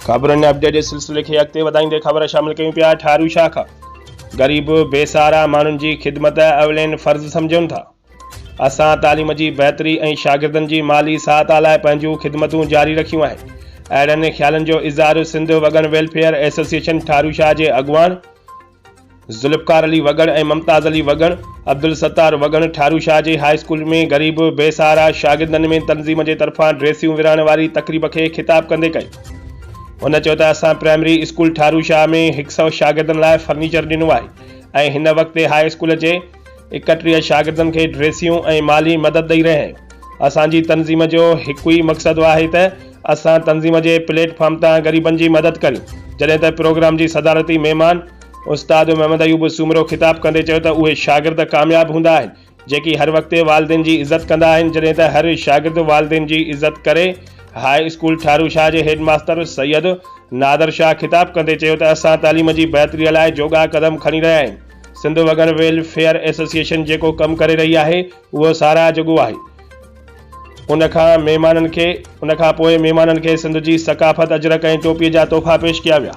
خبرن اپڊيٽ جي سلسلي کي اڳتي وڌائيندي خبر شامل ڪيون پيا ٺارو شاهه کان غريب بي سهارا ماڻهن جي خدمت اولين فرض سمجهون ٿا اسان تعليم جي بهتري ۽ شاگردن جي مالي سهائتا لاء پنهنجون خدمتون جاري رکيون آهن اهڙن خيالن جو اظهار سنڌ وڳڻ ويلفيئر ايسوسيئيشن ٺارو شاهه جي اڳواڻ ذوالفقار علي وڳڻ ۽ ممتاز علي وڳڻ، عبدالستار وڳڻ ٺارو شاهه جي هاء اسڪول ۾ غريب بي سهارا شاگردن ۾ تنظيم جي طرفان ڊريسيون ورهائڻ واري تقريب کي خطاب ڪندي ڪئي. هن چيو ته اسان پرائمري اسڪول ٺارو شاهه ۾ هڪ سئو شاگردن لاء فرنيچر ڏنو آهي ۽ هن وقت هاء اسڪول جي 31 شاگردن کي ڊريسيون ۽ مالي مدد ڏئي رهيا آهيون. اسان جي تنظيم جو هڪ ئي مقصد آهي ته اسان تنظيم جي پليٽ فارم تان غريبن جي مدد ڪريون. جڏهن ته پروگرام جي صدارتي مهمان استاد محمد ايوب سومرو خطاب ڪندي چيو ته اهي شاگرد ڪامياب هوندا آهن جيڪي هر وقت والدين جي عزت ڪندا آهن جڏهن ته هر شاگرد والدين جي عزت ڪري. هاء اسڪول ٺارو شاهه جي هيڊ ماستر سيد نادر شاهه خطاب ڪندي چيو ته اسان تعليم جي بهتري لاء جوڳا قدم کڻي رهيا آهيون. سنڌ وڳڻ ويلفيئر ايسوسيئيشن جيڪو ڪم ڪري رهي آهي اهو ساراهه جوڳو آهي. ان کان مهمانن کي ان کان پوء مهمانن کي سنڌ جي ثقافت اجرڪ ۽ ٽوپي جا تحفا پيش ڪيا ويا.